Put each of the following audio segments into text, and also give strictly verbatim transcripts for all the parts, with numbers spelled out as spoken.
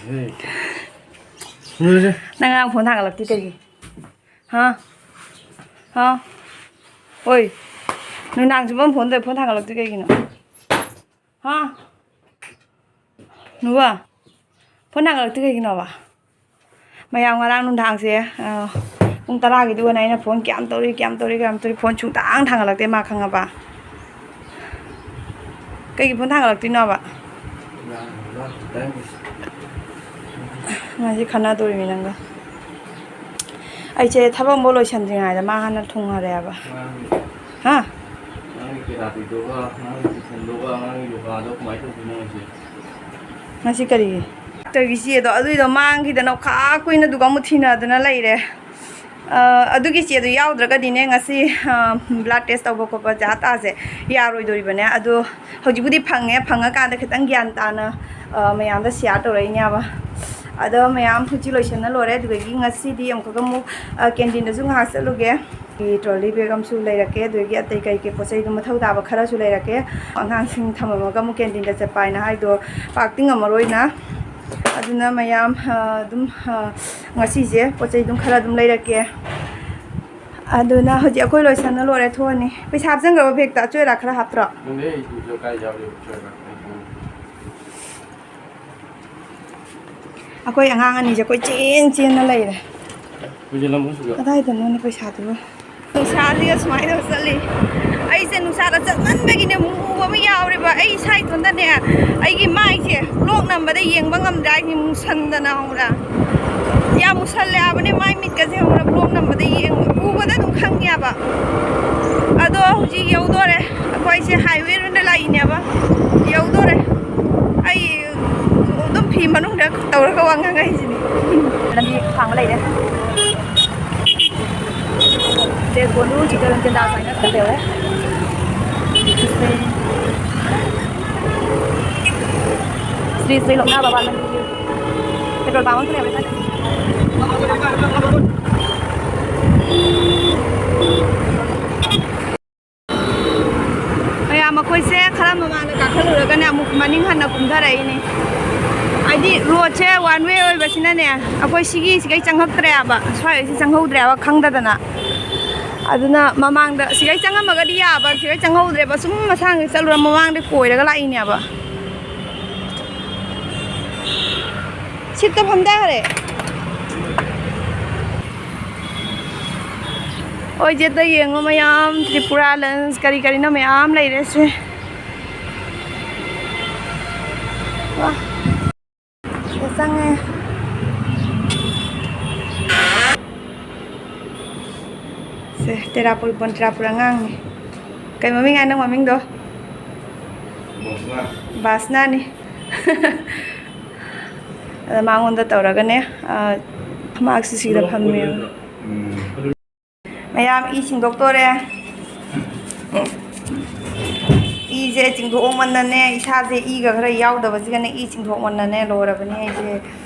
ꯅꯪ ꯉꯔꯥꯡ ꯐꯣꯟ ꯊꯥꯡꯒꯠꯂꯛꯇꯦ ꯀꯩꯒꯤ? ꯍꯥ? ꯍꯥ? ꯍꯣꯏ꯫ ꯅꯨꯡꯗꯥꯡ ꯆꯨꯞꯄ ꯐꯣꯟ ꯇꯧꯔꯦ, ꯐꯣꯟ ꯊꯥꯡꯒꯠꯂꯛꯇꯦ ꯀꯩꯒꯤꯅꯣ? ꯍꯥ? ꯅꯨꯕ? ꯐꯣꯟ ꯊꯥꯡꯒꯠꯂꯛꯇꯦ ꯀꯩꯒꯤꯅꯣꯕ? ꯃꯌꯥꯝ ꯉꯔꯥꯡ ꯅꯨꯡꯗꯥꯡꯁꯦ, ꯑ, ꯄꯨꯡ ꯇꯔꯥꯒꯤꯗꯨꯒꯅꯦ ꯑꯩꯅ ꯐꯣꯟ ꯀꯌꯥꯝ ꯇꯧꯔꯤ, ꯀꯌꯥꯝ ꯇꯧꯔꯤ, ꯀꯌꯥꯝ ꯇꯧꯔꯤ, ꯐꯣꯟ ꯁꯨꯡꯊꯥꯡ ꯊꯥꯡꯒꯠꯂꯛꯇꯦ ꯃꯥ, ꯈꯪꯉꯕ? ꯀꯩꯒꯤ ꯐꯣꯟ ꯊꯥꯡꯒꯠꯂꯛꯇꯣꯏꯅꯣꯕ? ꯃꯥꯁꯤ ꯈꯟꯅꯗꯣꯔꯤꯃꯤ ꯅꯪꯒ꯫ ꯑꯩꯁꯦ ꯊꯕꯛ ꯑꯃꯐꯥꯎ ꯂꯣꯏꯁꯟꯗ꯭ꯔꯤꯉꯩꯗ ꯃꯥ ꯍꯥꯟꯅ ꯊꯨꯡꯍꯜꯂꯦꯕ꯫ ꯍꯥ? ꯅꯪꯒꯤ ꯀꯦꯔꯥꯇꯤꯗꯨꯒ, ꯅꯪꯒꯤ ꯇꯨꯏꯁꯟꯗꯨꯒ, ꯅꯪꯒꯤ ꯌꯣꯒꯥꯗꯣ ꯀꯃꯥꯏꯅ ꯇꯧꯗꯣꯏꯅꯣ ꯉꯁꯤ? ꯉꯁꯤ ꯀꯔꯤꯒꯤ? ꯗꯣꯛꯇꯔꯒꯤ ꯆꯦꯗꯣ ꯑꯗꯨꯏꯗꯣ ꯃꯥꯡꯈꯤꯗꯅ ꯈꯥ ꯀꯨꯏꯅ ꯑꯗꯨꯒ ꯑꯃꯨꯛ ꯊꯤꯅꯗꯅ ꯂꯩꯔꯦ꯫ ꯑ, ꯑꯗꯨꯒꯤ ꯆꯦꯗꯣ ꯌꯥꯎꯗ꯭ꯔꯒꯗꯤꯅꯦ ꯉꯁꯤ, ꯑ, blood test ꯇꯧꯕ ꯈꯣꯠꯄ ꯖꯥ ꯇꯥꯁꯦ ꯌꯥꯔꯣꯏꯗꯣꯔꯤꯕꯅꯦ꯫ ꯑꯗꯣ ꯍꯧꯖꯤꯛꯄꯨꯗꯤ ꯐꯪꯉꯦ, ꯐꯪꯉꯀꯥꯟꯗ ꯈꯤꯇꯪ ꯒ꯭ꯌꯥꯟ ꯇꯥꯅ, ꯑ, ꯃꯌꯥꯝꯗ share ꯇꯧꯔꯛꯏꯅꯦꯕ꯫ ꯑꯗꯣ ꯃꯌꯥꯝ ꯍꯧꯖꯤꯛ ꯂꯣꯏꯁꯟꯅ ꯂꯣꯏꯔꯦ꯫ ꯑꯗꯨꯗꯒꯤ ꯉꯁꯤꯗꯤ ꯑꯃꯨꯛꯀꯒ ꯑꯃꯨꯛ, ꯑ, canteen ꯗꯁꯨ ꯉꯥꯏꯍꯥꯛ ꯆꯠꯂꯨꯒꯦ꯫ ꯑꯩ trolley bag ꯑꯃꯁꯨ ꯂꯩꯔꯛꯀꯦ, ꯑꯗꯨꯗꯒꯤ ꯑꯇꯩ ꯀꯩ ꯀꯩ ꯄꯣꯠ ꯆꯩꯗꯣ ꯃꯊꯧ ꯇꯥꯕ ꯈꯔꯁꯨ ꯂꯩꯔꯛꯀꯦ꯫ ꯑꯉꯥꯡꯁꯤꯡ ꯊꯝꯃꯝꯃꯒ ꯑꯃꯨꯛ canteen ꯗ ꯆꯠꯄ ꯍꯥꯏꯅ ꯍꯥꯏꯗꯣ ꯄꯥꯛꯇꯤ ꯉꯝꯃꯔꯣꯏꯅ꯫ ꯑꯗꯨꯅ ꯃꯌꯥꯝ, ꯑ, ꯑꯗꯨꯝ, ꯑ, ꯉꯁꯤꯁꯦ ꯄꯣꯠ ꯆꯩ ꯑꯗꯨꯝ ꯈꯔ ꯑꯗꯨꯝ ꯂꯩꯔꯛꯀꯦ꯫ ꯑꯗꯨꯅ ꯍꯧꯖꯤꯛ ꯑꯩꯈꯣꯏ ꯂꯣꯏꯁꯟꯅ ꯂꯣꯏꯔꯦ, ꯊꯣꯛꯑꯅꯤ꯫ ꯄꯩꯁꯥ ꯍꯥꯞꯆꯟꯈ꯭ꯔꯕ bag ꯇ? ꯑꯆꯣꯏ ꯑꯔꯥꯛ ꯈꯔ ꯍꯥꯞꯇ꯭ꯔꯣ? ꯈꯪꯗꯦ, ꯑꯩ ꯏꯗꯣ ꯀꯥꯏ ꯌꯥꯎꯔꯤ, ꯑꯆꯣꯏ ꯑꯔꯥꯛ ꯑꯩ ꯈꯪꯗꯦ꯫ ꯑꯩꯈꯣꯏ ꯑꯉꯥꯡ ꯑꯅꯤꯁꯦ ꯀꯣꯏꯆꯦꯟ ꯆꯦꯟꯅ ꯂꯩꯔꯦ꯫ ꯀꯨꯏꯁꯜꯂꯝꯃꯣ ꯁꯤꯗ꯫ ꯀꯗꯥꯏꯗꯅꯣꯅꯦ ꯄꯩꯁꯥꯗꯨꯕꯨ? ꯅꯨꯡꯁꯥꯁꯤꯒ ꯁꯨꯃꯥꯏꯅ ꯆꯠꯂꯤ꯫ ꯑꯩꯁꯦ ꯅꯨꯡꯁꯥꯗ ꯆꯠꯃꯟꯕꯒꯤꯅꯦ ꯃꯨꯕ ꯑꯃ ꯌꯥꯎꯔꯦꯕ꯫ ꯑꯩ ꯏꯁꯥ ꯏꯊꯟꯇꯅꯦ, ꯑꯩꯒꯤ ꯃꯥꯏꯁꯦ vlog ꯅꯝꯕꯗ ꯌꯦꯡꯕ ꯉꯝꯗ꯭ꯔꯦ꯫ ꯑꯩꯁꯦ ꯃꯨꯁꯟꯗꯅ, ꯈꯪꯕ꯭ꯔꯥ? ꯌꯥꯝ ꯃꯨꯁꯜꯂꯦ ꯍꯥꯏꯕꯅꯦ ꯃꯥꯏ ꯃꯤꯠꯀꯁꯦ, ꯈꯪꯕ꯭ꯔꯥ? Vlog ꯅꯝꯕꯗ ꯌꯦꯡꯕ, ꯎꯕꯗ ꯑꯗꯨꯝ ꯈꯪꯉꯦꯕ꯫ ꯑꯗꯣ ꯍꯧꯖꯤꯛ ꯌꯧꯗꯣꯔꯦ꯫ ꯑꯩꯈꯣꯏꯁꯦ highway ꯔꯣꯝꯗ ꯂꯥꯛꯏꯅꯦꯕ꯫ ꯌꯧꯗꯣꯔꯦ꯫ ꯑꯩ ꯑꯗꯨꯝ ꯐꯤ ꯃꯅꯨꯡꯗ ꯇꯧꯔꯒ ꯋꯥ ꯉꯥꯡꯉꯛꯏꯁꯤꯅꯤ꯫ ꯂꯝꯕꯤ ꯈꯥꯡꯕ ꯂꯩꯔꯦ꯫ ꯆꯦ ꯒꯣꯂꯨ ꯆꯤꯇꯔꯟꯖꯟ ꯗꯥꯁ ꯍꯥꯏꯅ ꯈꯟꯕ ꯌꯧꯔꯦ꯫ ꯁ꯭ꯔꯤ ꯁ꯭ꯔꯤ ꯂꯣꯛꯅꯥ ꯕꯕꯥ ꯃꯟꯗꯤꯔ꯫ Petrol pump ꯑꯃꯁꯨ ꯂꯩꯍꯧꯔꯦ ꯁ꯭ꯋꯥꯏꯗ꯫ ꯃꯌꯥꯝ, ꯑꯩꯈꯣꯏꯁꯦ ꯈꯔ ꯃꯃꯥꯡꯗ ꯀꯥꯈꯠꯂꯨꯔꯒꯅꯦ ꯑꯃꯨꯛ ꯃꯅꯤꯡ ꯍꯟꯅ ꯀꯨꯝꯊꯔꯛꯏꯅꯦ꯫ ꯍꯥꯏꯗꯤ ꯔꯣꯗꯁꯦ ꯋꯥꯟ ꯋꯦ ꯑꯣꯏꯕꯁꯤꯅꯅꯦ, ꯑꯩꯈꯣꯏ ꯁꯤꯒꯤ ꯁꯤꯒꯩ ꯆꯪꯉꯛꯇ꯭ꯔꯦꯕ, ꯁ꯭ꯋꯥꯏꯁꯤ ꯆꯪꯍꯧꯗ꯭ꯔꯦꯕ ꯈꯪꯗꯗꯅ꯫ ꯑꯗꯨꯅ ꯃꯃꯥꯡꯗ ꯁꯤꯒꯩ ꯆꯪꯉꯝꯃꯒꯗꯤ ꯌꯥꯕ, ꯁꯤꯒꯩ ꯆꯪꯍꯧꯗ꯭ꯔꯦꯕ, ꯁꯨꯝ ꯃꯁꯥꯡꯁꯦ ꯆꯠꯂꯨꯔ ꯃꯃꯥꯡꯗ ꯀꯣꯏꯔꯒ ꯂꯥꯛꯏꯅꯦꯕ꯫ ꯁꯤꯠꯇ ꯐꯝꯊꯈ꯭ꯔꯦ꯫ ꯑꯣꯏꯖꯦꯠꯇ ꯌꯦꯡꯉꯣ ꯃꯌꯥꯝ, ꯇ꯭ꯔꯤꯄꯨꯔꯥ ꯂꯟꯁ ꯀꯔꯤ ꯀꯔꯤꯅꯣ ꯃꯌꯥꯝ ꯂꯩꯔꯦ ꯁꯦ꯫ ꯋꯥ꯫ ꯁꯤꯗ ꯆꯪꯉꯦ꯫ ꯁꯦ, ꯇꯦꯔꯥꯄꯨꯔ ꯕꯣꯟ ꯇꯦꯔꯥꯄꯨꯔ ꯑꯉꯥꯡꯅꯤ꯫ ꯀꯩ ꯃꯃꯤꯡ ꯍꯥꯏ ꯅꯪ ꯃꯃꯤꯡꯗꯣ? ꯕꯥꯁꯅꯥꯅꯤ꯫ ꯑꯗ ꯃꯉꯣꯟꯗ ꯇꯧꯔꯒꯅꯦ, ꯑ, ꯃꯍꯥꯛꯁꯨ ꯁꯤꯗ ꯐꯝꯃꯦ꯫ ꯃꯌꯥꯝ ꯏ ꯁꯤꯡꯗꯣꯛꯇꯣꯔꯦ꯫ ꯏꯁꯦ ꯆꯤꯡꯊꯣꯛꯃꯟꯗꯅꯦ, ꯏꯁꯥꯁꯦ ꯏꯒ ꯈꯔ ꯌꯥꯎꯗꯕꯁꯤꯒꯅꯦ, ꯏ ꯆꯤꯡꯊꯣꯛꯃꯟꯗꯅꯦ ꯂꯣꯏꯔꯕꯅꯦ ꯑꯩꯁꯦ꯫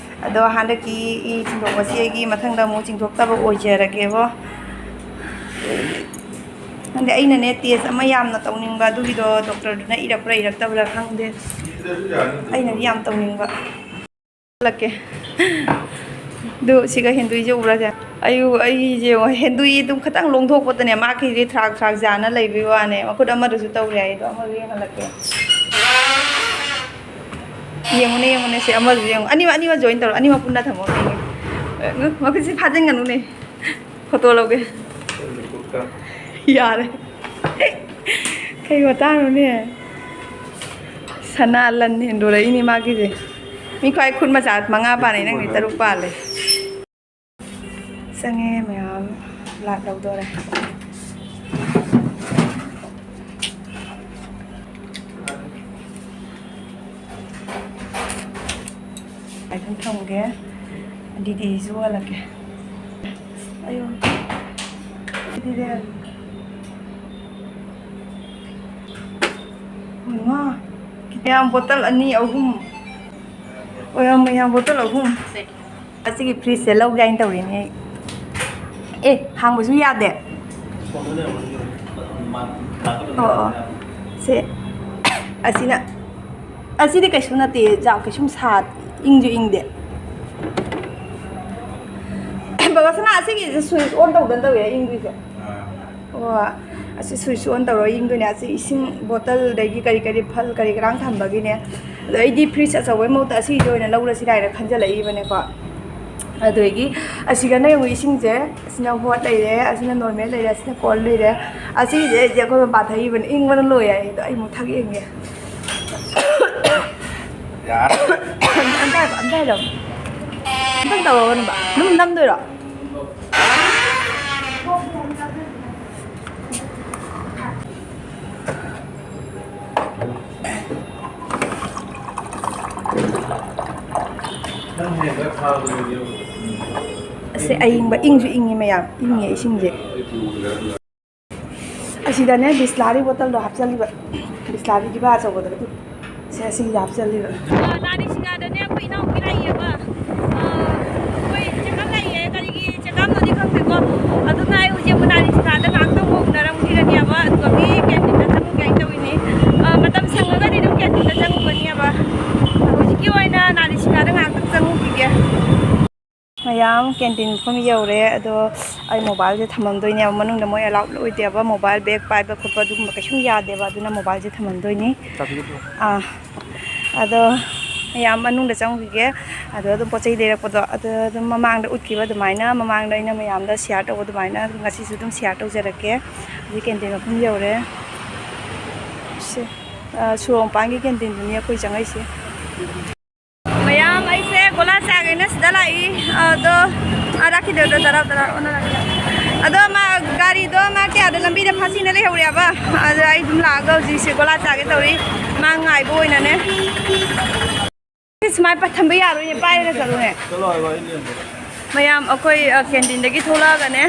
ꯑꯗꯣ ꯍꯟꯗꯛꯀꯤ ꯏ ꯆꯤꯡꯊꯣꯛꯄꯁꯤ ꯑꯩꯒꯤ ꯃꯊꯪꯗ ꯑꯃꯨꯛ ꯆꯤꯡꯊꯣꯛꯇꯕ ꯑꯣꯏꯖꯔꯒꯦꯕꯣ꯫ ꯈꯪꯗꯦ, ꯑꯩꯅꯅꯦ ꯇꯦꯁ ꯑꯃ ꯌꯥꯝꯅ ꯇꯧꯅꯤꯡꯕ, ꯑꯗꯨꯒꯤꯗꯣ ꯗꯣꯛꯇꯔꯗꯨꯅ ꯏꯔꯛꯄ꯭ꯔꯥ ꯏꯔꯛꯇꯕ꯭ꯔꯥ ꯈꯪꯗꯦ꯫ ꯑꯩꯅꯗꯤ ꯌꯥꯝ ꯇꯧꯅꯤꯡꯕ꯫ ꯍꯜꯂꯛꯀꯦ꯫ ꯑꯗꯨ ꯁꯤꯒ ꯍꯦꯟꯗꯣꯛꯏꯁꯦ ꯎꯕ꯭ꯔꯥ ꯁꯦ? ꯑꯩ, ꯑꯩꯁꯦ ꯌꯦꯡꯉꯣ, ꯍꯦꯟꯗꯣꯛꯏ ꯑꯗꯨꯝ ꯈꯤꯇꯪ ꯂꯣꯡꯊꯣꯛꯄꯗꯅꯦ, ꯃꯥ ꯀꯤꯁꯦ ꯊ꯭ꯔꯥꯛ ꯊ꯭ꯔꯥꯛ ꯌꯥꯅ ꯂꯩꯕꯩ ꯋꯥꯅꯦ꯫ ꯃꯈꯨꯠ ꯑꯃꯗꯨꯁꯨ ꯇꯧꯔꯤ ꯍꯥꯏ, ꯑꯗꯣ ꯑꯃꯗꯨ ꯌꯦꯡꯍꯜꯂꯛꯀꯦ꯫ ꯌꯦꯡꯉꯨꯅꯦ, ꯌꯦꯡꯉꯨꯅꯦ ꯁꯦ, ꯑꯃꯁꯨ ꯌꯦꯡꯉꯨ꯫ ꯑꯅꯤꯃꯛ, ꯑꯅꯤꯃꯛ ꯖꯣꯏꯟ ꯇꯧꯔꯣ, ꯑꯅꯤꯃꯛ ꯄꯨꯟꯅ ꯊꯝꯃꯣ꯫ ꯃꯈꯨꯠꯁꯦ ꯐꯥꯖꯤꯟꯒꯅꯨꯅꯦ꯫ ꯐꯣꯇꯣ ꯂꯧꯒꯦ꯫ ꯌꯥꯔꯦ꯫ ꯀꯩ ꯃꯇꯥꯡꯅꯣꯅꯦ? ꯁꯅꯥ ꯂꯟ ꯍꯦꯟꯗꯣꯔꯛꯏꯅꯦ ꯃꯥꯒꯤꯁꯦ꯫ ꯃꯤ ꯈ꯭ꯋꯥꯏ ꯈꯨꯠ ꯃꯆꯥ ꯃꯉꯥ ꯄꯥꯜꯂꯦ, ꯅꯪꯗꯤ ꯇꯔꯨꯛ ꯄꯥꯜꯂꯦ꯫ ꯆꯪꯉꯦ ꯃꯌꯥꯝ, ꯂꯥꯛ ꯂꯧꯗꯣꯔꯦ꯫ ꯑꯗꯨꯝ ꯊꯝꯒꯦ꯫ ꯗꯤꯗꯤꯁꯨ ꯍꯜꯂꯛꯀꯦ꯫ ꯑꯌꯣ꯫ ꯗꯤꯗꯤ꯫ ꯏꯃꯥ꯫ ꯃꯌꯥꯝ ꯕꯣꯇꯜ ꯑꯅꯤ, ꯑꯍꯨꯝ꯫ ꯑꯣꯏꯔꯝꯃꯣꯏ, ꯃꯌꯥꯝ ꯕꯣꯇꯜ ꯑꯍꯨꯝ꯫ ꯑꯁꯤꯒꯤ ꯐ꯭ꯔꯤꯖꯁꯦ ꯂꯧꯒꯦ ꯍꯥꯏꯅ ꯇꯧꯔꯤꯅꯦ ꯑꯩ꯫ ꯑꯦ, ꯍꯥꯡꯕꯁꯨ ꯌꯥꯗꯦ꯫ ꯑꯣ, ꯑꯣ꯫ ꯁꯦ, ꯑꯁꯤꯅ, ꯑꯁꯤꯗꯤ ꯀꯩꯁꯨ ꯅꯠꯇꯦ, ꯌꯥꯝ ꯀꯩꯁꯨꯝ ꯁꯥ-, ꯏꯪꯁꯨ ꯏꯪꯗꯦ꯫ ꯕꯕꯥ ꯁꯅꯥ, ꯑꯁꯤꯒꯤꯁꯦ ꯁ꯭ꯋꯤꯆ ꯑꯣꯟ ꯇꯧꯗꯅ ꯇꯧꯋꯦ ꯏꯪꯗꯣꯏꯁꯦ꯫ ꯑꯣ, ꯑꯁꯤ ꯁ꯭ꯋꯤꯆ ꯑꯣꯟ ꯇꯧꯔꯒ ꯏꯪꯗꯣꯏꯅꯦ꯫ ꯑꯁꯤ ꯏꯁꯤꯡ ꯕꯣꯇꯜ, ꯑꯗꯒꯤ ꯀꯔꯤ ꯀꯔꯤ ꯐꯜ ꯀꯔꯤ ꯀꯔꯥꯡ ꯊꯝꯕꯒꯤꯅꯦ꯫ ꯑꯗꯣ ꯑꯩꯗꯤ ꯐ꯭ꯔꯤꯖ ꯑꯆꯧꯕꯩ ꯃꯍꯨꯠꯇ ꯑꯁꯤꯁꯦ ꯑꯣꯏꯅ ꯂꯧꯔꯁꯤꯔꯥ ꯍꯥꯏꯅ ꯈꯟꯖꯜꯂꯛꯏꯕꯅꯦꯀꯣ꯫ ꯑꯗꯨꯗꯒꯤ ꯑꯁꯤꯒꯅ ꯌꯦꯡꯉꯨ, ꯏꯁꯤꯡꯁꯦ, ꯑꯁꯤꯅ ꯍꯣꯠ ꯂꯩꯔꯦ, ꯑꯁꯤꯅ ꯅꯣꯔꯃꯦꯜ ꯂꯩꯔꯦ, ꯑꯁꯤꯅ ꯀꯣꯜ ꯂꯩꯔꯦ꯫ ꯑꯁꯤꯁꯦ ꯑꯩꯁꯦ ꯑꯩꯈꯣꯏ ꯃꯄꯥ ꯊꯛꯏꯕꯅꯦ, ꯏꯪꯕꯅ ꯂꯣꯏꯔꯦ꯫ ꯑꯩꯗꯣ ꯑꯩꯃꯨꯛ ꯊꯛ ꯌꯦꯡꯒꯦ꯫ ꯑꯝꯇ ꯍꯥꯏꯔꯣ, ꯑꯝꯇ ꯍꯥꯏꯔꯣ꯫ ꯑꯝꯇꯪ ꯇꯧꯔꯛꯑꯣꯅꯦ ꯕꯥ꯫ ꯑꯗꯨꯝ ꯅꯝꯗꯣꯏꯔꯣ? ꯑꯁꯦ ꯑꯏꯪꯕ, ꯏꯪꯁꯨ ꯏꯪꯉꯤ ꯃꯌꯥꯝ, ꯏꯪꯉꯦ ꯏꯁꯤꯡꯁꯦ꯫ ꯑꯁꯤꯗꯅꯦ ꯕꯤꯁꯂꯥꯔꯤ ꯕꯣꯇꯜꯗꯣ ꯍꯥꯞꯆꯜꯂꯤꯕ, ꯕꯤꯁꯂꯥꯔꯤ ꯗꯤꯕꯥ ꯑꯆꯧꯕꯗꯣ ꯑꯗꯨ꯫ ꯁꯦ, ꯑꯁꯤꯒꯤꯗ ꯍꯥꯞꯆꯜꯂꯤꯕ꯫ ꯑ, ꯅꯥꯔꯤ ꯁꯤꯡꯒꯥꯗꯅꯦ ꯑꯩꯈꯣꯏ ꯏꯅꯥꯎꯄꯤ ꯂꯥꯛꯏꯌꯦꯕ꯫ ꯑ, ꯑꯩꯈꯣꯏ ꯆꯦꯒꯞ ꯂꯥꯛꯏꯌꯦ꯫ ꯀꯔꯤꯒꯤ ꯆꯦꯒꯞꯅꯣꯗꯤ ꯈꯪꯗꯦꯀꯣ꯫ ꯑꯗꯨꯅ ꯑꯩ ꯍꯧꯖꯤꯛ ꯑꯃꯨꯛ ꯅꯥꯔꯤ ꯁꯤꯡꯒꯥꯗ ꯉꯥꯏꯍꯥꯛꯇꯪ ꯑꯃꯨꯛ ꯎꯅꯔꯝꯈꯤꯒꯅꯦꯕ꯫ ꯑꯗꯨꯒ ꯃꯤ ꯀꯦꯟꯇꯤꯟꯗ ꯆꯪꯉꯨꯒꯦ ꯍꯥꯏꯅ ꯇꯧꯔꯤꯅꯤ꯫ ꯑ, ꯃꯇꯝ ꯁꯪꯉꯒꯗꯤ ꯑꯗꯨꯝ ꯀꯦꯟꯇꯤꯟꯗ ꯆꯪꯉꯨꯒꯅꯦꯕ꯫ ꯍꯧꯖꯤꯛꯀꯤ ꯑꯣꯏꯅ ꯅꯥꯔꯤ ꯁꯤꯡꯒꯥꯗ ꯉꯥꯏꯍꯥꯛꯇꯪ ꯆꯪꯉꯨꯈꯤꯒꯦ꯫ ꯃꯌꯥꯝ ꯀꯦꯟꯇꯤꯟ ꯃꯐꯝ ꯌꯧꯔꯦ꯫ ꯑꯗꯣ ꯑꯩ ꯃꯣꯕꯥꯏꯜꯁꯦ ꯊꯝꯃꯝꯗꯣꯏꯅꯦꯕ꯫ ꯃꯅꯨꯡꯗ ꯃꯣꯏ ꯑꯦꯂꯥꯎꯠ ꯑꯣꯏꯗꯦꯕ, ꯃꯣꯕꯥꯏꯜ ꯕꯦꯒ ꯄꯥꯏꯕ ꯈꯣꯠꯄ ꯑꯗꯨꯒꯨꯝꯕ ꯀꯩꯁꯨꯝ ꯌꯥꯗꯦꯕ꯫ ꯑꯗꯨꯅ ꯃꯣꯕꯥꯏꯜꯁꯦ ꯊꯝꯃꯝꯗꯣꯏꯅꯤ꯫ ꯑꯥ, ꯑꯗꯣ ꯃꯌꯥꯝ ꯃꯅꯨꯡꯗ ꯆꯪꯈꯤꯒꯦ꯫ ꯑꯗꯣ ꯑꯗꯨꯝ ꯄꯣꯠ ꯆꯩ ꯂꯩꯔꯛꯄꯗꯣ ꯑꯗꯣ ꯑꯗꯨꯝ ꯃꯃꯥꯡꯗ ꯎꯠꯈꯤꯕ ꯑꯗꯨꯃꯥꯏꯅ, ꯃꯃꯥꯡꯗ ꯑꯩꯅ ꯃꯌꯥꯝꯗ ꯁꯤꯌꯥꯔ ꯇꯧꯕ ꯑꯗꯨꯃꯥꯏꯅ ꯉꯁꯤꯁꯨ ꯑꯗꯨꯝ ꯁꯤꯌꯥꯔ ꯇꯧꯖꯔꯛꯀꯦ꯫ ꯍꯧꯖꯤꯛ ꯀꯦꯟꯇꯤꯟ ꯃꯐꯝ ꯌꯧꯔꯦ꯫ ꯁꯦ, ꯑ, ꯁꯣꯔꯣꯛ ꯃꯄꯥꯟꯒꯤ ꯀꯦꯟꯇꯤꯟꯗꯨꯅꯤ ꯑꯩꯈꯣꯏ ꯆꯪꯉꯛꯏꯁꯦ꯫ ꯃꯌꯥꯝ, ꯑꯩꯁꯦ ꯒꯣꯂꯥ ꯆꯥꯒꯦꯅ ꯁꯤꯗ ꯂꯥꯛꯏ꯫ ꯑꯗꯣ, ꯑꯥ, ꯂꯥꯛꯈꯤꯗꯦ, ꯑꯗꯣ ꯗꯔꯥꯞ ꯗꯔꯥꯞ ꯑꯣꯟꯅꯔꯛꯀꯦ꯫ ꯑꯗꯣ ꯃꯥ ꯒꯥꯔꯤꯗꯣ ꯃꯥ ꯀꯌꯥꯗ ꯂꯝꯕꯤꯗ ꯐꯥꯁꯤꯅ ꯂꯩꯍꯧꯔꯦꯕ꯫ ꯑꯗ ꯑꯩ ꯑꯗꯨꯝ ꯂꯥꯛꯑꯒ ꯍꯧꯖꯤꯛꯁꯦ ꯒꯣꯂꯥ ꯆꯥꯒꯦ ꯇꯧꯔꯤ, ꯃꯥ ꯉꯥꯏꯕ ꯑꯣꯏꯅꯅꯦ꯫ ꯁꯨꯃꯥꯏꯅ ꯄ-, ꯊꯝꯕ ꯌꯥꯔꯣꯏꯅꯦ, ꯄꯥꯏꯔꯒ ꯆꯠꯂꯨꯅꯦ꯫ ꯆꯠꯂꯣ ꯍꯥꯏꯕ, ꯑꯩ ꯂꯩꯔꯝꯒꯦ꯫ ꯃꯌꯥꯝ, ꯑꯩꯈꯣꯏ, ꯑ, ꯀꯦꯟꯇꯤꯟꯗꯒꯤ ꯊꯣꯛꯂꯛꯑꯒꯅꯦ,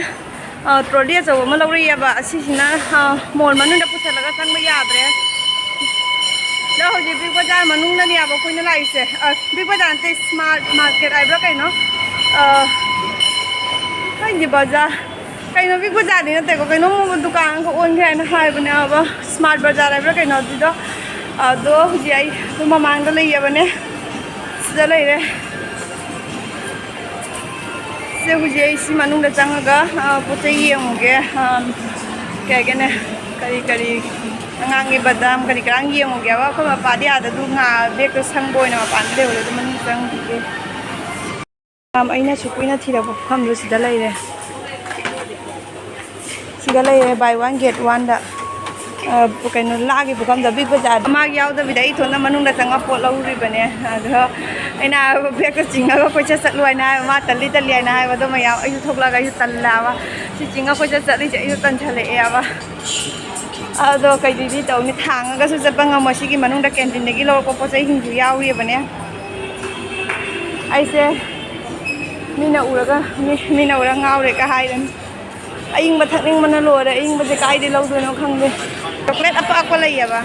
ꯑ, ꯇ꯭ꯔꯣꯂꯤ ꯑꯆꯧꯕ ꯑꯃ ꯂꯧꯔꯛꯑꯦꯕ꯫ ꯑꯁꯤꯁꯤꯅ, ꯑ, ꯃꯣꯜ ꯃꯅꯨꯡꯗ ꯄꯨꯁꯜꯂꯒ ꯆꯪꯕ ꯌꯥꯗ꯭ꯔꯦ꯫ ꯑꯗꯣ ꯍꯧꯖꯤꯛ ꯕꯤꯛ ꯕꯖꯥꯔ ꯃꯅꯨꯡꯗꯅꯦꯕ ꯑꯩꯈꯣꯏꯅ ꯂꯥꯛꯏꯁꯦ꯫ ꯑ, ꯕꯤꯛ ꯕꯖꯥꯔ ꯅꯠꯇꯦ, ꯁ꯭ꯃꯥꯔꯠ ꯃꯥꯔꯀꯦꯠ ꯍꯥꯏꯕ꯭ꯔꯥ ꯀꯩꯅꯣ? ꯑ, ꯈꯪꯗꯦ, ꯕꯖꯥꯔ꯫ ꯀꯩꯅꯣ, ꯕꯤꯛ ꯕꯖꯥꯔꯗꯤ ꯅꯠꯇꯦꯀꯣ, ꯀꯩꯅꯣꯝ ꯗꯨꯀꯥꯟ ꯑꯃꯈꯛ ꯑꯣꯟꯈ꯭ꯔꯦ ꯍꯥꯏꯅ ꯍꯥꯏꯕꯅꯦ, ꯑꯕ ꯁ꯭ꯃꯥꯔꯠ ꯕꯖꯥꯔ ꯍꯥꯏꯕ꯭ꯔꯥ ꯀꯩꯅꯣ ꯑꯗꯨꯗꯣ꯫ ꯑꯗꯣ ꯍꯧꯖꯤꯛ ꯑꯩ ꯑꯗꯨꯝ ꯃꯃꯥꯡꯗ ꯂꯩꯌꯦꯕꯅꯦ꯫ ꯁꯤꯗ ꯂꯩꯔꯦ꯫ ꯁꯦ, ꯍꯧꯖꯤꯛ ꯑꯩ ꯁꯤ ꯃꯅꯨꯡꯗ ꯆꯪꯉꯒ, ꯑ, ꯄꯣꯠ ꯆꯩ ꯌꯦꯡꯉꯨꯒꯦ꯫ ꯑ, ꯀꯩ ꯍꯥꯏꯒꯦꯅꯦ, ꯀꯔꯤ ꯀꯔꯤ ꯑꯉꯥꯡꯒꯤ ꯕꯗꯥꯝ ꯀꯔꯤ ꯀꯔꯥꯡ ꯌꯦꯡꯉꯨꯒꯦꯕ꯫ ꯑꯩꯈꯣꯏ ꯃꯄꯥꯗꯤ ꯑꯥꯗ ꯑꯗꯨ ꯉꯥ ꯕꯦꯛꯇꯣ ꯁꯪꯕ ꯑꯣꯏꯅ ꯃꯄꯥꯟꯗ ꯂꯩꯍꯧꯔꯦ, ꯑꯗꯨ ꯃꯅꯨꯡ ꯆꯪꯈꯤꯒꯦ꯫ ꯌꯥꯝ ꯑꯩꯅ ꯁꯨ ꯀꯨꯏꯅ ꯊꯤꯔꯛꯄ ꯄꯨꯈꯝꯗꯣ ꯁꯤꯗ ꯂꯩꯔꯦ꯫ ꯁꯤꯗ ꯂꯩꯔꯦ, buy one get one ꯗ꯫ ꯑ, ꯀꯩꯅꯣ, ꯂꯥꯒꯤ ꯄꯨꯈꯝꯗꯣ ꯑꯄꯤꯛꯄ ꯖꯥꯠ꯫ ꯃꯥꯒꯤ ꯌꯥꯎꯗꯕꯤꯗ ꯑꯩ ꯏꯊꯣꯟꯅ ꯃꯅꯨꯡꯗ ꯆꯪꯉ ꯄꯣꯠ ꯂꯧꯔꯨꯔꯤꯕꯅꯦ꯫ ꯑꯗꯣ ꯑꯩꯅ ꯍꯥꯏꯕ, "ꯕꯦꯒꯇꯣ ꯆꯤꯡꯉꯒ ꯀꯣꯏꯆꯠ ꯆꯠꯂꯨ" ꯍꯥꯏꯅ ꯍꯥꯏꯕ, ꯃꯥ ꯇꯜꯂꯤ ꯇꯜꯂꯤ ꯍꯥꯏꯅ ꯍꯥꯏꯕ꯫ ꯑꯗꯣ ꯃꯌꯥꯝ ꯑꯩꯁꯨ ꯊꯣꯛꯂꯛꯑꯒ ꯑꯩꯁꯨ ꯇꯜꯂꯦꯕ꯫ ꯁꯤ ꯆꯤꯡꯉ ꯀꯣꯏꯆꯠ ꯆꯠꯂꯤꯁꯦ ꯑꯩꯁꯨ ꯇꯟꯁꯜꯂꯛꯑꯦꯕ꯫ ꯑꯗꯣ ꯀꯩꯗꯤ ꯇꯧꯅꯤ, ꯊꯥꯡꯉꯒꯁꯨ ꯆꯠꯄ ꯉꯝꯃꯣꯏ꯫ ꯁꯤꯒꯤ ꯃꯅꯨꯡꯗ ꯀꯦꯟꯇꯤꯟꯗꯒꯤ ꯂꯧꯔꯛꯄ ꯄꯣꯠ ꯆꯩꯁꯤꯡꯁꯨ ꯌꯥꯎꯔꯤꯕꯅꯦ꯫ ꯑꯩꯁꯦ ꯃꯤꯅ ꯎꯔꯒ, ꯃꯤ-, ꯃꯤꯅ ꯎꯔꯒ ꯉꯥꯎꯔꯦꯒ ꯍꯥꯏꯔꯅꯤ꯫ ꯑꯏꯪꯕ ꯊꯛꯅꯤꯡꯕꯅ ꯂꯣꯏꯔꯦ꯫ ꯑꯏꯪꯕꯁꯦ ꯀꯥꯏꯗꯩ ꯂꯧꯗꯣꯏꯅꯣ ꯈꯪꯗꯦ꯫ ꯆꯣꯀ꯭ꯂꯦꯠ ꯑꯄꯥꯛꯄ ꯂꯩꯌꯦꯕ꯫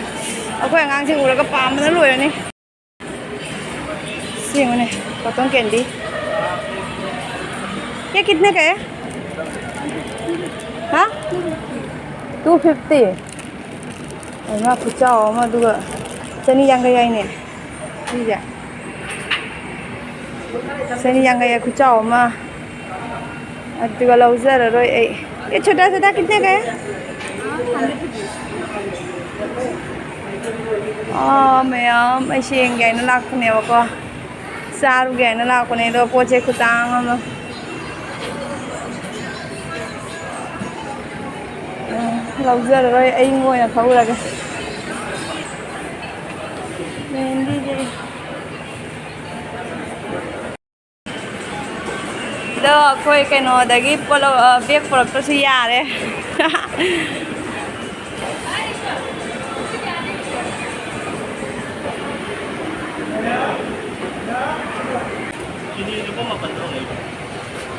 ꯑꯩꯈꯣꯏ ꯑꯉꯥꯡꯁꯤꯡ ꯎꯔꯒ ꯄꯥꯝꯕꯅ ꯂꯣꯏꯔꯅꯤ꯫ ꯁꯤ ꯌꯦꯡꯉꯨꯅꯦ, cotton candy꯫ ये कितने का है? हाँ? Two fifty। ꯏꯃꯥ, ꯈꯨꯆꯥꯎ ꯑꯃ, ꯑꯗꯨꯒ ꯆꯅꯤ ꯌꯥꯡꯈꯩ ꯍꯥꯏꯅꯦ ꯁꯤꯁꯦ꯫ ꯆꯅꯤ ꯌꯥꯡꯈꯩ ꯈꯨꯆꯥꯎ ꯑꯃ꯫ ꯑꯗꯨꯒ ꯂꯧꯖꯔꯔꯣꯏ ꯑꯩ꯫ ये छोटा छोटा कितने का है? ꯑꯥ, ꯃꯌꯥꯝ ꯑꯩ ꯁꯦꯝꯒꯦ ꯍꯥꯏꯅ ꯂꯥꯛꯄꯅꯦꯕꯀꯣ꯫ ꯆꯥꯔꯨꯒꯦ ꯍꯥꯏꯅ ꯂꯥꯛꯄꯅꯦ, ꯑꯗꯣ ꯄꯣꯠꯁꯦ ꯈꯨꯇꯥꯡ ꯑꯃ꯫ ꯎꯝ, ꯂꯧꯖꯔꯔꯣꯏ, ꯑꯏꯪꯕ ꯑꯣꯏꯅ ꯊꯛꯎꯔꯒꯦ꯫ ꯃꯦꯍꯦꯟꯗꯤꯁꯦ꯫ ꯑꯗꯣ ꯑꯩꯈꯣꯏ ꯀꯩꯅꯣꯗꯒꯤ ꯄꯣꯠ ꯂꯧ-, ꯑ, ꯕꯦꯒ ꯄꯨꯔꯛꯇ꯭ꯔꯁꯨ ꯌꯥꯔꯦ꯫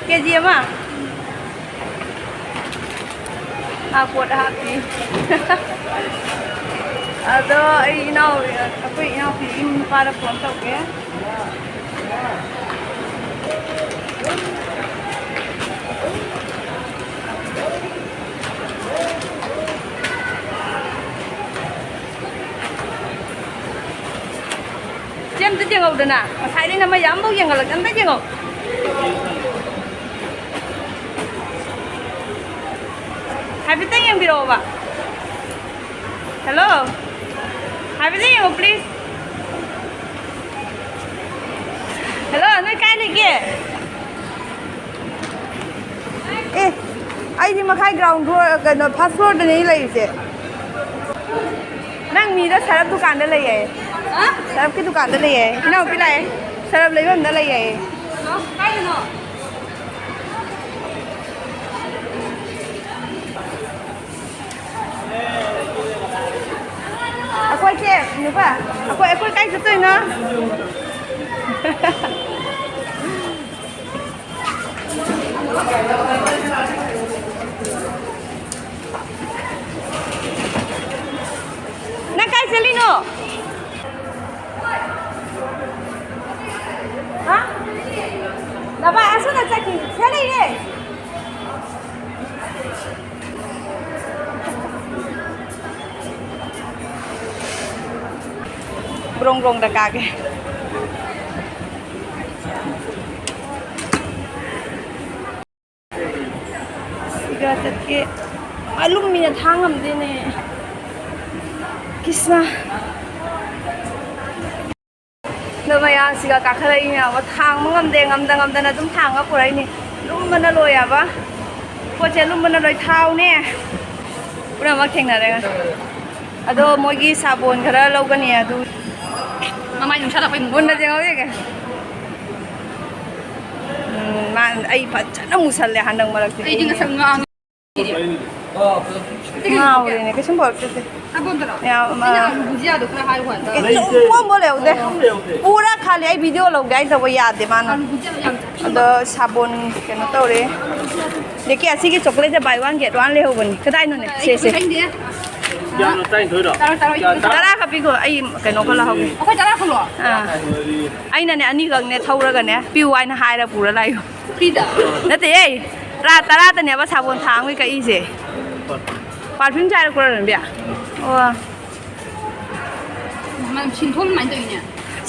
ꯀꯦ ꯖꯤ ꯑꯃ? ꯑꯥ, ꯄꯣꯠ ꯍꯥꯞꯄꯤ꯫ ꯑꯗꯣ ꯑꯩ ꯏꯅꯥꯎ-, ꯑꯩꯈꯣꯏ ꯏꯅꯥꯎꯄꯤꯒꯤ ꯅꯨꯄꯥꯗ ꯐꯣꯟ ꯇꯧꯒꯦ꯫ ꯆꯦ, ꯑꯝꯇ ꯌꯦꯡꯍꯧꯗꯅ, ꯉꯁꯥꯏꯗꯩ ꯅꯃꯩ ꯑꯝꯐꯥꯎ ꯌꯦꯡꯍꯜꯂꯛꯇꯦ, ꯑꯝꯇ ꯌꯦꯡꯉꯣ꯫ ꯍꯥꯏꯐꯦꯠꯇꯪ ꯌꯦꯡꯕꯤꯔꯛꯑꯣꯕ꯫ Hello? ꯍꯥꯏꯐꯦꯠꯇꯪ ꯌꯦꯡꯉꯣ, please. Hello, ꯅꯣꯏ ꯀꯥꯏ ꯂꯩꯒꯦ? ꯑꯦ, ꯑꯩꯗꯤ ꯃꯈꯥꯏ ground floor, ꯀꯩꯅꯣ, first floorꯗꯅꯦ ꯂꯩꯔꯤꯁꯦ꯫ ꯅꯪ ꯃꯤꯗꯣ ꯁꯔꯞ ꯗꯨꯀꯥꯟꯗ ꯂꯩꯌꯦ꯫ ꯍꯥ? ꯁꯔꯞꯀꯤ ꯗꯨꯀꯥꯟꯗ ꯂꯩꯌꯦ꯫ ꯏꯅꯥꯎꯄꯤ ꯂꯥꯛꯑꯦ꯫ ꯁꯔꯞ ꯂꯩꯐꯝꯗ ꯂꯩꯌꯦ꯫ ꯀꯥꯏꯗꯅꯣ? ꯑꯩꯈꯣꯏꯁꯦ, ꯅꯨꯄꯥ, ꯑꯩꯈꯣꯏ, ꯑꯩꯈꯣꯏ ꯀꯥꯏ ꯆꯠꯇꯣꯏꯅꯣ? ꯅꯪ ꯀꯥꯏ ꯆꯠꯂꯤꯅꯣ? ꯍꯥ? ꯅꯕꯥꯏ ꯑꯁꯣꯝꯗ ꯆꯠꯈꯤ꯫ ꯁꯤꯗ ꯂꯩꯔꯦ꯫ ꯒ꯭ꯔꯣꯡ ꯒ꯭ꯔꯣꯡꯗ ꯀꯥꯒꯦ꯫ ꯁꯤꯒ ꯆꯠꯀꯦ꯫ ꯑꯂꯨꯝꯃꯤꯅ ꯊꯥꯡ ꯉꯝꯗꯦꯅꯦ꯫ ꯀ꯭ꯔꯤꯁꯅ꯫ ꯑꯗꯣ ꯃꯌꯥꯝꯁꯤꯒ ꯀꯥꯈꯠꯂꯛꯏ ꯃꯌꯥꯝꯒ ꯊꯥꯡꯕ ꯉꯝꯗꯦ, ꯉꯝꯗ ꯉꯝꯗꯅ ꯑꯗꯨꯝ ꯊꯥꯡꯉ ꯄꯨꯔꯛꯏꯅꯤ꯫ ꯂꯨꯝꯕꯅ ꯂꯣꯏ ꯍꯥꯏꯕ꯫ ꯄꯣꯠꯁꯦ ꯂꯨꯝꯕꯅ ꯂꯣꯏ ꯊꯥꯎꯅꯦ꯫ ꯄꯨꯝꯅꯃꯛ ꯊꯦꯡꯅꯔꯦ ꯉꯁꯤ꯫ ꯑꯗꯣ ꯃꯣꯏꯒꯤ ꯁꯥꯄꯣꯟ ꯈꯔ ꯂꯧꯒꯅꯤ ꯑꯗꯨ꯫ ꯃꯃꯥꯏ ꯅꯨꯡꯁꯥ ꯂꯥꯛꯄꯩ ꯃꯨꯟꯅ ꯃꯨꯟꯅ ꯌꯦꯡꯍꯧꯔꯤꯒꯦ꯫ ꯎꯝ, ꯃꯥ, ꯑꯩ ꯐꯖꯅ ꯃꯨꯁꯜꯂꯦ ꯍꯟꯗꯛ ꯃꯔꯛꯁꯦ꯫ ꯑꯩꯗꯤ ꯉꯁꯝ ꯉꯥꯡꯉꯦ꯫ ꯉꯥꯎꯔꯦꯅꯦ, ꯀꯩꯁꯨꯝ ꯄꯣꯔꯛꯇꯦ꯫ ꯁꯥꯄꯣꯟꯗꯨꯔꯣ? ꯌꯥꯝ, ꯑꯩꯅ ꯑꯥ꯫ ꯑꯂꯨ ꯕꯨꯖꯤꯌꯥꯗꯣ ꯈꯔ ꯍꯥꯏꯌꯨ ꯍꯥꯏꯕ꯫ ꯀꯩꯁꯨꯝ ꯄꯣꯝꯕ ꯂꯩꯍꯧꯗꯦ꯫ ꯄꯨꯔꯥ ꯈꯥꯂꯤ, ꯑꯩ video ꯂꯧꯒꯦ ꯍꯥꯏꯅ ꯇꯧꯕ ꯌꯥꯗꯦ ꯃꯥꯅ꯫ ꯑꯂꯨ ꯕꯨꯖꯤꯌꯥꯗꯣ ꯌꯥꯝ ꯆꯥꯅꯤꯡꯕ꯫ ꯑꯗꯣ ꯁꯥꯄꯣꯟ ꯀꯩꯅꯣ ꯇꯧꯔꯦ꯫ ꯗꯦꯀꯤ ꯑꯁꯤꯒꯤ chocolate ꯁꯦ buy one get one ꯂꯩꯍꯧꯕꯅꯤ꯫ ꯀꯗꯥꯏꯅꯣꯅꯦ? ꯁꯦ, ꯁꯦ꯫ ꯑꯩ ꯈꯪꯗꯦ꯫ ꯀꯌꯥꯅꯣ, ꯇꯔꯥꯅꯤꯊꯣꯏꯔꯣ? ꯇꯔꯥ, ꯇꯔꯥ, ꯀꯌꯥ, ꯇꯔꯥ? ꯇꯔꯥ ꯈꯛ ꯄꯤꯈꯣ, ꯑꯩ ꯀꯩꯅꯣ ꯈꯛ ꯂꯧꯍꯧꯒꯦ꯫ ꯑꯩꯈꯣꯏ ꯇꯔꯥ ꯈꯛꯂꯣ? ꯑꯥ꯫ ꯑꯩꯅꯅꯦ ꯑꯅꯤꯈꯛꯅꯦ ꯊꯧꯔꯒꯅꯦ, ꯄꯤꯌꯨ ꯍꯥꯏꯅ ꯍꯥꯏꯔ ꯄꯨꯔ ꯂꯥꯛꯏ꯫ Free ꯗ? ꯅꯠꯇꯦꯍꯦ, ꯇꯔꯥ, ꯇꯔꯥꯇꯅꯦꯕ ꯁꯥꯄꯣꯟ ꯊꯥꯡ ꯑꯃꯒꯤ ꯀꯛꯏꯁꯦ꯫ Perfume ꯁꯦ ꯍꯥꯏꯔꯛꯄ꯭ꯔꯣ, ꯔꯟꯕꯤꯌꯥ? ꯑꯣ꯫ ꯃꯅꯝ ꯁꯤꯟꯊꯣꯛ ꯑꯗꯨꯃꯥꯏꯅ ꯇꯧꯏꯅꯦ꯫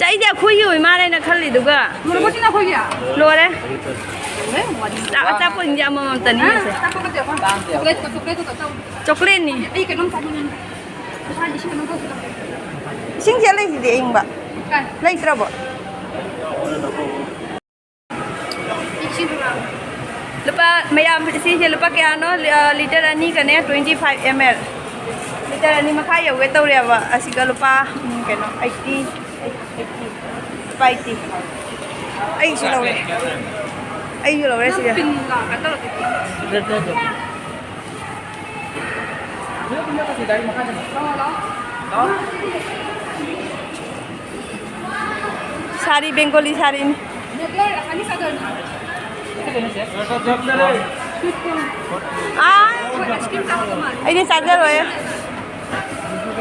ꯑꯩꯗꯤ ꯑꯩꯈꯣꯏꯒꯤ ꯑꯣꯏ ꯃꯥꯜꯂꯦꯅ ꯈꯜꯂꯤꯗꯨꯒ꯫ ꯂꯣꯏꯔꯕꯣ ꯁꯤꯅ ꯑꯩꯈꯣꯏꯒꯤ? ꯂꯣꯏꯔꯦ꯫ ꯂꯣꯏꯔꯦ? ꯋꯥꯗꯤ ꯆꯥ-, ꯑꯆꯥꯄꯣꯠꯁꯤꯡꯁꯦ ꯑꯃꯃꯝꯇꯅꯤ ꯍꯥ? ꯍꯥꯏꯁꯦ꯫ ꯑꯆꯥꯄꯣꯠ ꯅꯠꯇꯦ, ꯑꯩꯈꯣꯏ ꯆꯣꯀ꯭ꯂꯦꯠ, ꯆꯣꯀ꯭ꯂꯦꯠꯇꯣ ꯇꯧ꯫ ꯆꯣꯀ꯭ꯂꯦꯠꯅꯤ꯫ ꯑꯩ ꯀꯩꯅꯣꯝ ꯆꯥꯅꯤꯡꯉꯦ꯫ ꯏꯁꯥ ꯏꯁꯤꯡ ꯑꯗꯨꯝ ꯊꯛꯁꯤꯔꯥ? ꯏꯁꯤꯡꯁꯦ ꯂꯩꯁꯤꯗꯤ ꯑꯏꯪꯕ꯫ ꯀꯥꯏ? ꯂꯩꯇ꯭ꯔꯕꯣ? ꯂꯨꯄꯥ, ꯃꯌꯥꯝ, ꯁꯤꯁꯦ ꯂꯨꯄꯥ ꯀꯌꯥꯅꯣ? ꯑ, ꯂꯤꯇꯔ ꯑꯅꯤꯒꯅꯦ, twenty five M L꯫ Litre ꯑꯅꯤ ꯃꯈꯥꯏ ꯌꯧꯒꯦ ꯇꯧꯔꯦꯕ꯫ ꯑꯁꯤꯒ ꯂꯨꯄꯥ, ꯎꯝ, ꯀꯩꯅꯣ, eighty, eighty, ꯂꯨꯄꯥ eighty꯫ ꯑꯩꯁꯨ ꯂꯧꯔꯦ꯫ ꯑꯩꯁꯨ ꯂꯧꯔꯦ ꯁꯤꯒ꯫ ꯁꯥꯔꯤ, ꯕꯦꯡꯒꯣꯂꯤ ꯁꯥꯔꯤꯅꯤ꯫ ꯑꯥ, ꯑꯩꯗꯤ ꯆꯥꯖꯔꯣꯏ꯫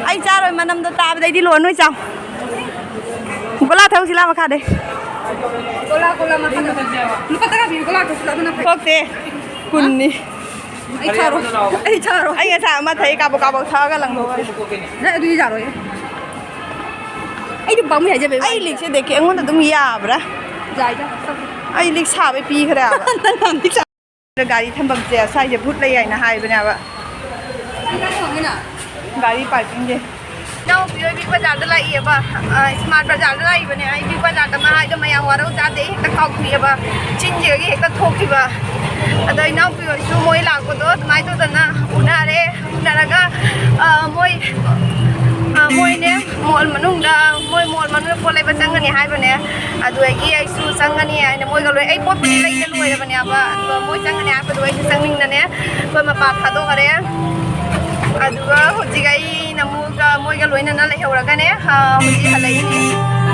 ꯑꯩ ꯆꯥꯔꯣꯏ, ꯃꯅꯝꯗꯣ ꯇꯥꯕꯗ ꯑꯩꯗꯤ ꯂꯣꯟ ꯑꯣꯏ ꯆꯥꯎ꯫ ꯒꯣꯂꯥ ꯊꯧꯁꯤ ꯂꯥ ꯃꯈꯥꯗꯩ꯫ ꯒꯣꯂꯥ, ꯒꯣꯂꯥ ꯃꯈꯥꯗ꯫ ꯂꯨꯄꯥ ꯇꯔꯥ ꯄꯤꯕ ꯒꯣꯂꯥ ꯊꯧꯁꯤ ꯂꯥ, ꯑꯗꯨꯅ ꯐꯩ꯫ ꯊꯣꯛꯇꯦ꯫ ꯀꯨꯟꯅꯤ꯫ ꯑꯩ ꯆꯥꯔꯣꯏ꯫ ꯑꯩ ꯆꯥꯔꯣꯏ꯫ ꯑꯩ ꯉꯁꯥꯏ ꯑꯃ ꯊꯛꯏ, ꯀꯥꯕꯣꯛ ꯀꯥꯕꯣꯛ ꯊꯛꯑꯒ ꯂꯪꯊꯣꯛꯈ꯭ꯔꯦ꯫ ꯅꯪ ꯑꯗꯨꯗꯤ ꯌꯥꯔꯣꯏ꯫ ꯑꯩꯗꯤ ꯄꯥꯝꯃꯨꯏ ꯍꯥꯏꯖꯕꯩ ꯑꯩ ꯋꯥꯅꯤꯗ꯫ ꯂꯤꯛꯁꯦ ꯗꯦꯛꯀꯦ ꯑꯩꯉꯣꯟꯗ ꯑꯗꯨꯝ ꯌꯥꯕ꯭ꯔꯥ? ꯌꯥꯏꯗ꯫ ꯑꯩ ꯂꯤꯛ ꯁꯥꯕꯩ ꯄꯤꯈ꯭ꯔꯦ ꯍꯥꯏꯕ꯫ ꯅꯪ ꯌꯥꯝ ꯂꯤꯛ ꯁꯥ- ꯒꯥꯔꯤ ꯊꯝꯐꯝꯁꯦ ꯁ꯭ꯋꯥꯏꯁꯦ ꯚꯨꯠ ꯂꯩ ꯍꯥꯏꯅ ꯍꯥꯏꯕꯅꯦꯕ꯫ ꯅꯪ ꯀꯥꯏ ꯊꯝꯃꯝꯃꯤꯅꯣ? ꯒꯥꯔꯤ ꯄꯥꯔꯀꯤꯡꯁꯦ꯫ ꯏꯅꯥꯎꯄꯤ ꯍꯣꯏ ꯕꯤꯛ ꯕꯖꯥꯔꯗ ꯂꯥꯛꯏꯌꯦꯕ, ꯑ, ꯏꯁꯃꯥꯔꯠ ꯕꯖꯥꯔꯗ ꯂꯥꯛꯏꯕꯅꯦ꯫ ꯑꯩ ꯕꯤꯛ ꯕꯖꯥꯔꯗ ꯃꯥ ꯍꯥꯏꯗꯣ ꯃꯌꯥꯝ ꯋꯥꯔꯧ ꯆꯥꯗꯦ, ꯍꯦꯛꯇ ꯀꯥꯎꯊꯣꯛꯑꯦꯕ, ꯆꯤꯟꯁꯤꯗꯒꯤ ꯍꯦꯛꯇ ꯊꯣꯛꯈꯤꯕ꯫ ꯑꯗꯣ ꯏꯅꯥꯎꯄꯤ ꯍꯣꯏꯁꯨ ꯃꯣꯏ ꯂꯥꯛꯄꯗꯣ ꯑꯗꯨꯃꯥꯏꯅ ꯇꯧꯗꯅ ꯎꯅꯔꯦ꯫ ꯎꯅꯔꯒ, ꯑ, ꯃꯣꯏ, ꯑ, ꯃꯣꯏꯅꯦ ꯃꯣꯜ ꯃꯅꯨꯡꯗ, ꯃꯣꯏ ꯃꯣꯜ ꯃꯅꯨꯡꯗ ꯄꯣꯠ ꯂꯩꯕ ꯆꯪꯒꯅꯤ ꯍꯥꯏꯕꯅꯦ꯫ ꯑꯗꯨꯗꯒꯤ ꯑꯩꯁꯨ ꯆꯪꯒꯅꯤ ꯍꯥꯏꯅ ꯃꯣꯏꯒ ꯂꯣꯏ, ꯑꯩ ꯄꯣꯠꯄꯨꯗꯤ ꯂꯩꯕ ꯂꯣꯏꯔꯕꯅꯦꯕ, ꯑꯗꯨꯒ ꯃꯣꯏ ꯆꯪꯒꯅꯤ ꯍꯥꯏꯕꯗꯨ ꯑꯩꯁꯨ ꯆꯪꯅꯤꯡꯗꯅꯦ ꯑꯩꯈꯣꯏ ꯃꯄꯥꯟ ꯊꯥꯗꯣꯛꯈꯔꯦ꯫ ꯑꯗꯨꯒ ꯍꯧꯖꯤꯛ ꯑꯩꯅ ꯑꯃꯨꯛꯀ ꯃꯣꯏꯒ ꯂꯣꯏꯅꯅ ꯂꯩꯍꯧꯔꯒꯅꯦ, ꯑ, ꯍꯧꯖꯤꯛ ꯍꯜꯂꯛꯏꯅꯦ꯫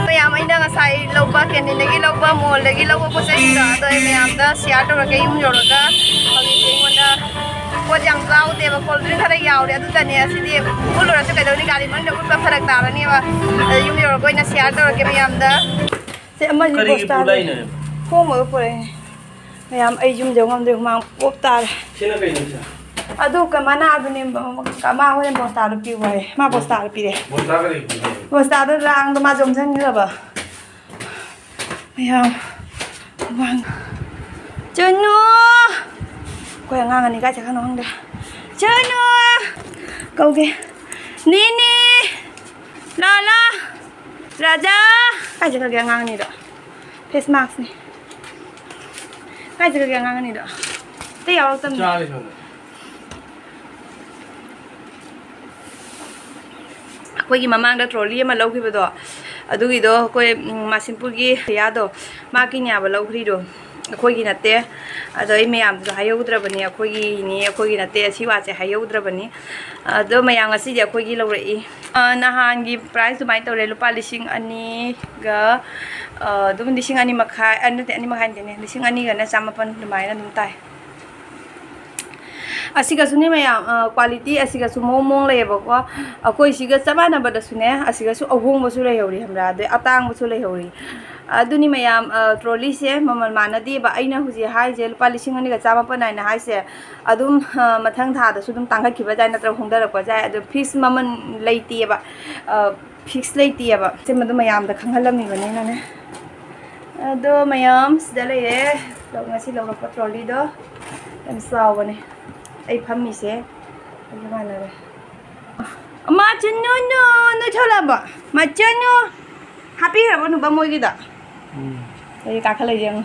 ꯃꯌꯥꯝ ꯑꯩꯅ ꯉꯁꯥꯏ ꯂꯧꯕ, ꯀꯦꯟꯇꯤꯟꯗꯒꯤ ꯂꯧꯕ, ꯃꯣꯜꯗꯒꯤ ꯂꯧꯕ ꯄꯣꯠ ꯆꯩꯁꯤꯡꯗꯣ ꯑꯗꯣ ꯑꯩ ꯃꯌꯥꯝꯗ ꯁꯤꯌꯥꯔ ꯇꯧꯔꯒꯦ꯫ ꯌꯨꯝ ꯌꯧꯔꯒ ꯍꯧꯖꯤꯛꯇꯤ ꯑꯩꯉꯣꯟꯗ ꯄꯣꯠ ꯌꯥꯝ ꯌꯥꯎꯗꯦꯕ, ꯀꯣꯜ ꯗ꯭ꯔꯤꯡ ꯈꯔ ꯌꯥꯎꯔꯦ, ꯑꯗꯨꯗꯅꯦ꯫ ꯑꯁꯤꯗꯤ ꯎꯠꯂꯨꯔꯁꯨ ꯀꯩꯗꯧꯅꯤ, ꯒꯥꯔꯤ ꯃꯅꯨꯡꯗ ꯎꯠꯄ ꯐꯔꯛ ꯇꯥꯔꯅꯦꯕ꯫ ꯑꯗ ꯌꯨꯝ ꯌꯧꯔꯒ ꯑꯣꯏꯅ ꯁꯤꯌꯥꯔ ꯇꯧꯔꯒꯦ ꯃꯌꯥꯝꯗ꯫ ꯁꯤ ꯑꯃꯁꯤ ꯀꯔꯤꯒꯤ ꯄꯣꯁꯇꯔ ꯄꯨꯗꯥꯏꯅꯣ? ꯈꯣꯝꯃꯒ ꯄꯨꯔꯛꯏꯅꯦ꯫ ꯃꯌꯥꯝ ꯑꯩ ꯌꯨꯝ ꯌꯧ ꯉꯝꯗ꯭ꯔꯦ, ꯍꯨꯃꯥꯡ ꯄꯣꯞ ꯇꯥꯔꯦ꯫ ꯁꯤꯅ ꯀꯩꯅꯣ ꯁꯤꯅ? ꯑꯗꯨ ꯀ-, ꯃꯅꯥꯗꯨꯅꯦ, ꯀ-, ꯃꯥ ꯍꯣꯔꯦꯟ ꯕꯣꯁꯇꯥꯗꯣ ꯄꯤꯌꯨ ꯍꯥꯏꯌꯦ꯫ ꯃꯥ ꯕꯣꯁꯇꯥꯗꯣ ꯄꯤꯔꯛꯑꯦ꯫ ꯕꯣꯁꯇꯥ ꯀꯔꯤ ꯄꯤꯅꯤ? ꯕꯣꯁꯇꯥꯗꯣ ꯂꯥꯡꯗꯣ ꯃꯥ ꯌꯣꯝꯁꯤꯟꯈ꯭ꯔꯕ꯫ ꯃꯌꯥꯝ ꯃꯃꯥꯡ꯫ ꯆꯅꯨ! ꯑꯩꯈꯣꯏ ꯑꯉꯥꯡ ꯑꯅꯤ ꯀꯥꯏ ꯆꯠꯈ꯭ꯔꯅꯣ ꯈꯪꯗꯦ꯫ ꯆꯅꯨ! ꯀꯧꯒꯦ꯫ ꯅꯦꯅꯦ! ꯂꯥ, ꯂꯥ! ꯔꯥꯖꯥ! ꯀꯥꯏ ꯆꯠꯈ꯭ꯔꯒꯦ ꯑꯉꯥꯡ ꯑꯅꯤꯗꯣ? ꯐꯦꯁ ꯃꯥꯛꯁꯅꯤ꯫ ꯀꯥꯏ ꯆꯠꯈ꯭ꯔꯒꯦ ꯑꯉꯥꯡ ꯑꯅꯤꯗꯣ? ꯑꯇꯩ ꯌꯥꯎꯔꯛꯇꯕꯅꯤ꯫ ꯆꯥꯔꯦ ꯁꯣꯝꯗ꯫ ꯑꯩꯈꯣꯏꯒꯤ ꯃꯃꯥꯡꯗ ꯇ꯭ꯔꯣꯂꯤ ꯑꯃ ꯂꯧꯈꯤꯕꯗꯣ, ꯑꯗꯨꯒꯤꯗꯣ ꯑꯩꯈꯣꯏ, ꯎꯝ, ꯃꯥꯁꯤꯝꯄꯨꯔꯒꯤ ꯄ꯭ꯔꯤꯌꯥꯗꯣ, ꯃꯥ ꯀꯤꯅꯤ ꯍꯥꯏꯕ ꯂꯧꯈ꯭ꯔꯤꯗꯣ, ꯑꯩꯈꯣꯏꯒꯤ ꯅꯠꯇꯦ꯫ ꯑꯗꯣ ꯑꯩ ꯃꯌꯥꯝꯗꯁꯨ ꯍꯥꯏꯍꯧꯗ꯭ꯔꯕꯅꯤ, ꯑꯩꯈꯣꯏꯒꯤꯅꯤ, ꯑꯩꯈꯣꯏꯒꯤ ꯅꯠꯇꯦ, ꯑꯁꯤ ꯋꯥꯁꯦ ꯍꯥꯏꯍꯧꯗ꯭ꯔꯕꯅꯤ꯫ ꯑꯗꯣ ꯃꯌꯥꯝ ꯉꯁꯤꯗꯤ ꯑꯩꯈꯣꯏꯒꯤ ꯂꯧꯔꯛꯏ꯫ ꯑ, ꯅꯍꯥꯟꯒꯤ ꯄ꯭ꯔꯥꯏꯁ ꯑꯗꯨꯃꯥꯏꯅ ꯇꯧꯔꯦ, ꯂꯨꯄꯥ ꯂꯤꯁꯤꯡ ꯑꯅꯤꯒ, ꯑ, ꯑꯗꯨꯝ ꯂꯤꯁꯤꯡ ꯑꯅꯤ ꯃꯈꯥꯏ, ꯑ, ꯅꯠꯇꯦ, ꯑꯅꯤ ꯃꯈꯥꯏ ꯅꯠꯇꯦꯅꯦ, ꯂꯤꯁꯤꯡ ꯑꯅꯤꯒꯅꯦ ꯆꯃꯥꯄꯟ ꯑꯗꯨꯃꯥꯏꯅ ꯑꯗꯨꯝ ꯇꯥꯏ꯫ ꯑꯁꯤꯒꯁꯨꯅꯦ ꯃꯌꯥꯝ, ꯑ, ꯀ꯭ꯋꯥꯂꯤꯇꯤ ꯑꯁꯤꯒꯁꯨ ꯃꯑꯣꯡ ꯃꯑꯣꯡ ꯂꯩꯌꯦꯕꯀꯣ꯫ ꯑꯩꯈꯣꯏ ꯁꯤꯒ ꯆꯞ ꯃꯥꯟꯅꯕꯗꯁꯨꯅꯦ, ꯑꯁꯤꯒꯁꯨ ꯑꯍꯣꯡꯕꯁꯨ ꯂꯩꯍꯧꯔꯤ, ꯈꯪꯕ꯭ꯔꯥ? ꯑꯗꯩ ꯑꯇꯥꯡꯕꯁꯨ ꯂꯩꯍꯧꯔꯤ꯫ ꯑꯗꯨꯅꯤ ꯃꯌꯥꯝ, ꯑ, ꯇ꯭ꯔꯣꯂꯤꯁꯦ ꯃꯃꯜ ꯃꯥꯟꯅꯗꯦꯕ꯫ ꯑꯩꯅ ꯍꯧꯖꯤꯛ ꯍꯥꯏꯔꯤꯁꯦ ꯂꯨꯄꯥ ꯂꯤꯁꯤꯡ ꯑꯅꯤꯒ ꯆꯥꯃꯥꯄꯟ ꯍꯥꯏꯅ ꯍꯥꯏꯁꯦ, ꯑꯗꯨꯝ, ꯑ, ꯃꯊꯪ ꯊꯥꯗꯁꯨ ꯑꯗꯨꯝ ꯇꯥꯡꯈꯠꯈꯤꯕ ꯌꯥꯏ, ꯅꯠꯇ꯭ꯔꯒ ꯍꯣꯡꯊꯔꯛꯄ ꯌꯥꯏ꯫ ꯑꯗꯣ ꯐꯤꯛꯁ ꯃꯃꯜ ꯂꯩꯇꯦꯕ꯫ ꯑ, ꯐꯤꯛꯁ ꯂꯩꯇꯦꯕ꯫ ꯁꯤꯃꯗꯨ ꯃꯌꯥꯝꯗ ꯈꯪꯍꯜꯂꯝꯃꯤꯕꯅꯤꯅꯅꯦ꯫ ꯑꯗꯣ ꯃꯌꯥꯝ ꯁꯤꯗ ꯂꯩꯔꯦ꯫ ꯂꯧ-, ꯉꯁꯤ ꯂꯧꯔꯛꯄ ꯇ꯭ꯔꯣꯂꯤꯗꯣ ꯌꯥꯝ ꯆꯥꯎꯕꯅꯦ꯫ ꯑꯩ ꯐꯝꯃꯤꯁꯦ ꯑꯗꯨ ꯃꯥꯟꯅꯔꯦ꯫ ꯃꯥ ꯆꯟꯅꯨꯅꯨ, ꯅꯣꯏ ꯊꯣꯛꯂꯛꯑꯕꯣ? ꯃꯆꯟꯅꯨ꯫ ꯍꯥꯞꯄꯤꯈ꯭ꯔꯕꯣ ꯅꯨꯄꯥ ꯃꯣꯏꯒꯤꯗ? ꯎꯝ꯫ ꯑꯩ ꯀꯥꯈꯠꯂꯛꯏꯁꯦ ꯌꯦꯡꯉꯣ꯫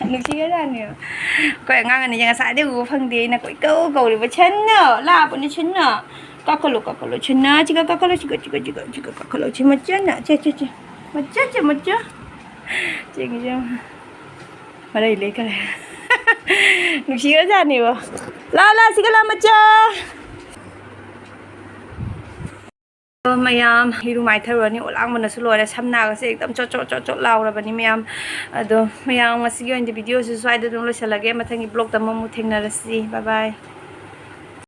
ꯅꯨꯡꯁꯤꯈ꯭ꯔꯖꯥꯠꯅꯦ꯫ ꯑꯩꯈꯣꯏ ꯑꯉꯥꯡ ꯑꯅꯤꯁꯦ ꯉꯁꯥꯏꯗꯩ ꯎꯕ ꯐꯪꯗꯦ꯫ ꯑꯩꯅ ꯀꯣꯏꯀꯧ ꯀꯧꯔꯤꯕ, "ꯁꯟꯅ! ꯂꯥꯛꯄꯅꯦ, ꯁꯟꯅ! ꯀꯥꯈꯠꯂꯣ, ꯀꯥꯈꯠꯂꯣ, ꯁꯟꯅ! ꯁꯤꯒ ꯀꯥꯈꯠꯂꯣ, ꯁꯤꯒ, ꯁꯤꯒ, ꯁꯤꯒ, ꯁꯤꯒ ꯀꯥꯈꯠꯂꯣ, ꯁꯤ ꯃꯆꯟꯅ! ꯁꯦ, ꯁꯦ, ꯁꯦ! ꯃꯆꯥ, ꯁꯦ, ꯃꯆꯥ!" ꯆꯦꯡꯒꯤꯁꯦ ꯌꯦꯡꯉꯣ꯫ ꯃꯔꯩ ꯂꯩꯈꯔꯦ꯫ ꯅꯨꯡꯁꯤꯈ꯭ꯔꯖꯥꯠꯅꯦꯕꯣ꯫ ꯂꯥ, ꯂꯥ, ꯁꯤꯒ ꯂꯥ, ꯃꯆꯥ! ꯃꯌꯥꯝ ꯏꯔꯨ ꯃꯥꯏꯊꯔꯨꯔꯅꯤ꯫ ꯑꯣꯂꯥꯡꯕꯅꯁꯨ ꯂꯣꯏꯔꯦ꯫ ꯁꯝ ꯅꯥꯒꯁꯦ ꯑꯦꯛꯗꯝ ꯆꯣꯠ ꯆꯣꯠ ꯆꯣꯠ ꯆꯣꯠ ꯂꯥꯎꯔꯕꯅꯤ ꯃꯌꯥꯝ꯫ ꯑꯗꯣ ꯃꯌꯥꯝ ꯉꯁꯤꯒꯤ ꯑꯣꯏꯅꯗꯤ ꯚꯤꯗꯤꯑꯣꯁꯤ ꯁ꯭ꯋꯥꯏꯗ ꯑꯗꯨꯝ ꯂꯣꯏꯁꯤꯜꯂꯒꯦ꯫ ꯃꯊꯪꯒꯤ ꯕ꯭ꯂꯣꯛꯇ ꯑꯃꯨꯛ ꯊꯦꯡꯅꯔꯁꯤ꯫ ꯕꯥꯏ ꯕꯥꯏ꯫